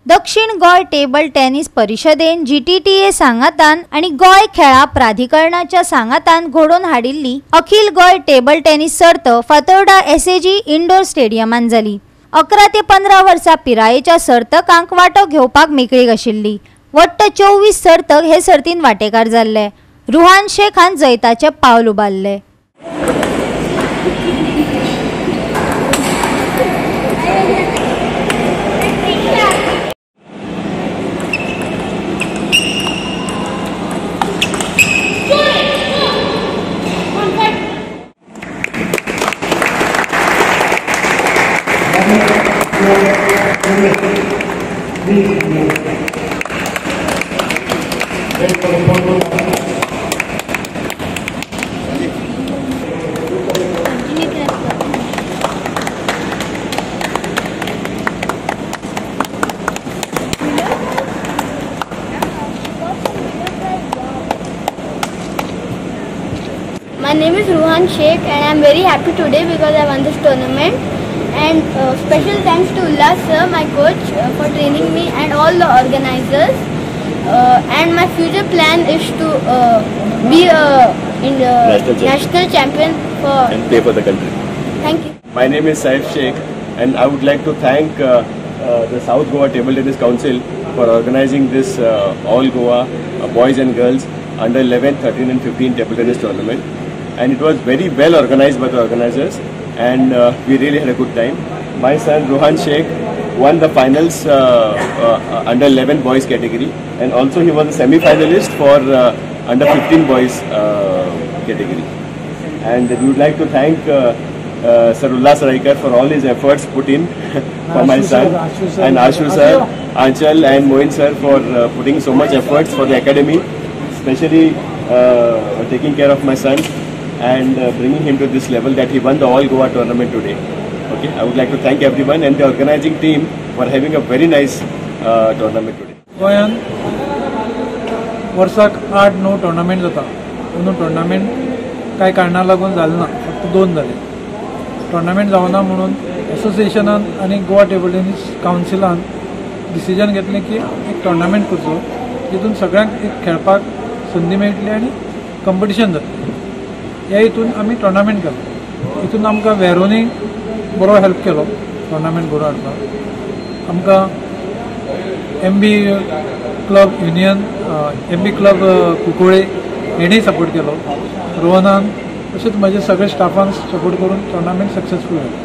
दक्षिण Goa table tennis परिशदेन GTTA सांगातान आनी गोंय खेळां प्राधिकरणाच्या सांगातान घडोवन हाडिल्ली अखिल गोंय टेबल टेनिस सर्त फातोर्डा SAG indoor स्टेडियमान जाली. 11 ते 15 वर्सां पिरायेच्या सर्तकांक वांटो घेवपाक मेकळीक आशिल्ली. वट्ट 24 सर्तक हे सर्तीन वांटेकार जाल्ले. रुहान शेखान जैताचें पावल उबारलें. My name is Ruhan Sheikh and I am very happy today because I won this tournament, and special thanks to Ullas sir, my coach, for training me and all the organizers. And my future plan is to be in the national champion for and play for the country. Thank you. My name is Saif Sheikh and I would like to thank the South Goa Table Tennis Council for organizing this All Goa boys and girls under 11, 13 and 15 table tennis tournament. And it was very well organized by the organizers, and we really had a good time. My son Ruhan Sheikh won the finals under 11 boys category, and also he was a semi-finalist for under 15 boys category. And we would like to thank Sir Ullas Raikar for all his efforts put in for my son, and Ashu sir, Anchal and Moin sir for putting so much efforts for the academy, especially taking care of my son and bringing him to this level that he won the All Goa tournament today. Okay, I would like to thank everyone and the organizing team for having a very nice tournament today. गोंयान वर्साक 8-9 tournament जाता. अंदू tournament कांय कारणां लागून जाले ना, फक्त 2 जाले. टुर्नामेंट जावना म्हणून एसोसिएशनान आनी गोवा टेबल टेनिस कावन्सिलान डिसिजन घेतलें की एक टुर्नामेंट करचो जितून सगळ्यांक एक खेळपाक संदी मेळटली आनी कंपिटिशन जातलें. ह्या हितून आमी टुर्नामेंट केलो. हितून आमकां वेरोनी बरो हेल्प केलो टुर्नामेंट घडोवन हाडपाक. आमकां MB club union, MB club Cuncolim हेणेय support केलो. रोहनान तशेंच म्हजे सगळे स्टाफान सपोर्ट करून टुर्नामेंट सक्सेसफूल जालो.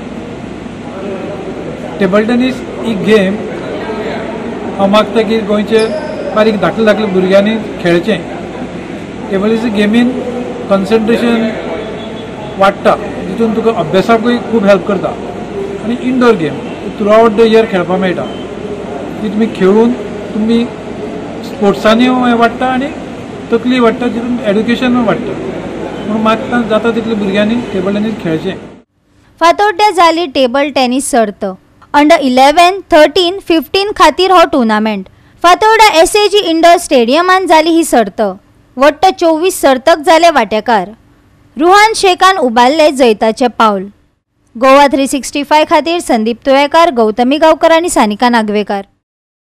टेबल टेनीस ही गेम हांव मागता की गोंयचे बारीक धाकले धाकले भुरग्यांनी खेळचें. टेबल टेनीस गेमीन कॉन्सन्ट्रेशन वाडटा, जितून तुका अभ्यासाकूय खूब हेल्प करता. आनी indoor game throughout the year खेळपाक मेळटा. ती तुमी खेळून तुमी स्पोर्ट्सांनी वाडटा आनी तकली वाडटा, जितून एड्युकेशन वाडटा. म्हणून मागता जाता तितले भुरग्यांनी टेबल टेनीस खेळचें. फातोड्ड्या जाली टेबल टेनीस सर्त. अंडर 11, 13, 15 खातीर हो टुर्नामेंट. फातोर्डा SAG indoor स्टेडियमान जाली ही सर्त. वट्ट 24 सर्तक जाले वांटेकार. रुहान शेखान उबारले जैताचें पावल. गोवा 365 खातीर संदीप तुयेकार, गौतमी गांवकर आनी सानिका नागवेकार.